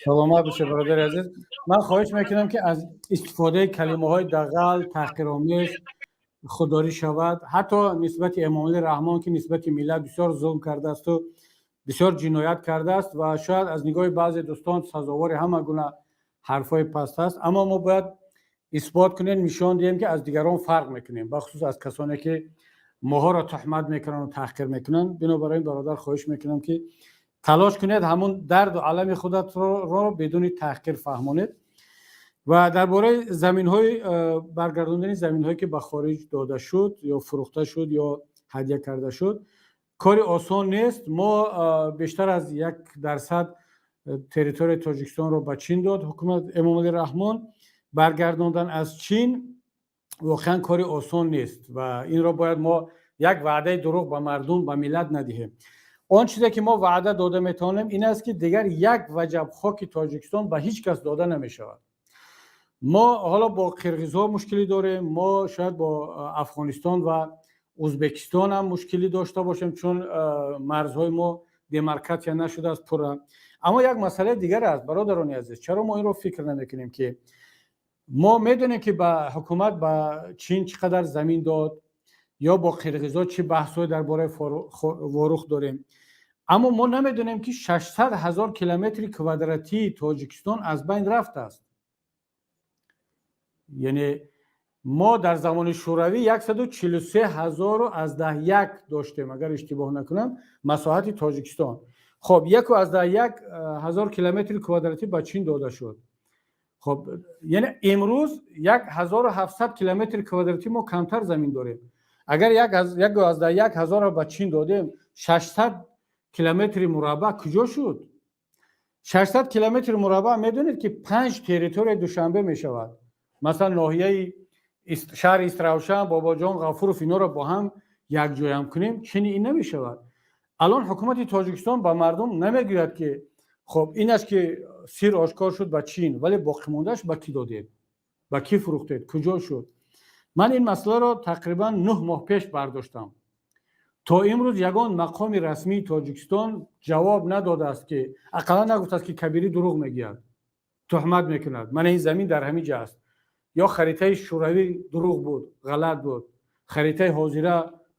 Саломат бошед, бародари азиз. Ман хоҳиш мекунам, ки аз истифодаи калимаҳои дағал, таҳқиромез худдорӣ шавад, ҳатто нисбати Эмомалӣ Раҳмон, ки нисбати миллат бисёр зулм кардаасту бисёр ҷиноят кардааст ва шояд аз нигоҳи баъзе дӯстон сазовори ҳама гуна ҳарфҳои паст аст. Аммо мо бояд исбот кунем, нишон диҳем, ки аз дигарон фарқ мекунем, бахусус аз касоне ки моҳоро туҳмат мекунанд ва таҳқир мекунанд. Бинобар ин, бародар, хоҳиш мекунам, ки талош кунед, ҳамун дарду алами худатро бидуни таҳқир фаҳмонед. Ва дар бораи заминҳои баргардондани заминҳое, ки ба хориҷ дода шуд ё фурӯхта шуд ё ҳадя карда шуд, кори осон нест. Мо бештар аз 1% территорияи Тоҷикистонро ба Чин дод ҳукумат Эмомалӣ Раҳмон. Баргардондан аз Чин воқеан кори осон нест ва инро бояд мо як ваъдаи дурӯғ ба мардум, ба миллат надиҳем. Он чизе ки мо ваъда дода метавонем, ин аст, ки дигар як ваҷаб хоки Тоҷикистон ба ҳеҷ кас дода намешавад. Мо ҳоло бо қирғизҳо мушкилӣ дорем, мо шояд бо Афғонистон ва Ӯзбекистон ҳам мушкилӣ дошта бошем, чун марзҳои мо демаркатсия нашудааст пурра. Аммо як масъалаи дигар аст, бародарони азиз. Чаро мо инро фикр намекунем, ки мо медонем, ки ба ҳукумат ба Чин чӣ қадар замин дод ё бо қирғизҳо чӣ баҳсҳое дар бораи Ворух дорем, аммо мо намедонем, ки 600 ҳазор километри квадратии Тоҷикистон аз байн рафтааст. Яъне мо дар замони Шӯравӣ 143 ҳазору аз даҳ як доштем, агар иштибоҳ накунам, масоҳати Тоҷикистон. Хоб, 1,1 ҳазор километри квадратӣ ба Чин дода шуд. Хоб, яъне имрӯз 1700 километри квадратӣ мо камтар замин дорем. Агар 1,1 ҳазорро ба Чин додем, 600 километри мураббаъ куҷо шуд? 600 километри мураббаъ, медонед, ки панҷ территорияи Душанбе мешавад. Масалан, ноҳияи шаҳри Истравшан, Бобоҷон Ғафуров, инҳоро бо ҳам якҷоям кунем, чини ин намешавад. Алон ҳукумати Тоҷикистон ба мардум намегӯяд, ки хоб, ин аст, ки сир ошкор шуд, ба Чин, вале боқимондааш ба кӣ додед, ба кӣ фурӯхтед, куҷо шуд? Ман ин масъаларо тақрибан 9 моҳ пеш бардоштам. То имрӯз ягон мақоми расмии Тоҷикистон ҷавоб надодааст, ки ақаллан нагуфтааст, ки Кабирӣ дурӯғ мегӯяд, туҳмат мекунад, мана ин замин дар ҳамин ҷа аст, ё харитаи Шӯравӣ дурӯғ буд, ғалат буд, харитаи ҳозира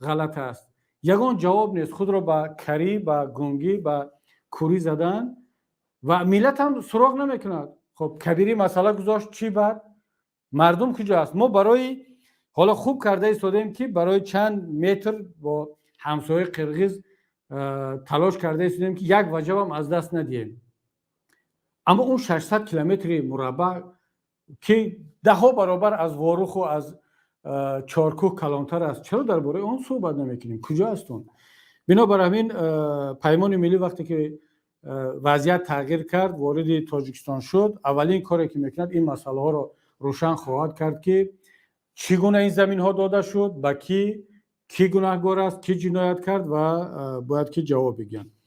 ғалат аст. Ягон ҷавоб нест. Худро ба карӣ, ба гунгӣ, ба кӯрӣ задан ва миллат ҳам суроғ намекунад. Хоб, Кабирӣ масъала гузошт, чӣ баъд? Мардум куҷо аст? Мо барои ҳоло хуб карда истодаем, ки барои чанд метр бо ҳамсояи қирғиз талош карда истодаем, ки як ваҷабам аз даст надиҳем. Аммо он 600 километри мураббаъ, ки даҳҳо баробар аз Воруху аз Чоркӯҳ калонтар аст, чаро дар бораи он суҳбат намекунем? Куҷо аст он? Бинобар ҳамин, Паймони миллӣ вақте ки вазъият тағйир кард, вориди Тоҷикистон шуд, аввалин коре ки мекунад, ин масъалаҳоро рӯшан хоҳад кард, ки чӣ гуна ин заминҳо дода шуд, ба кӣ, кӣ гунаҳгор аст, кӣ ҷиноят кард ва бояд ки ҷавоб бигӯянд.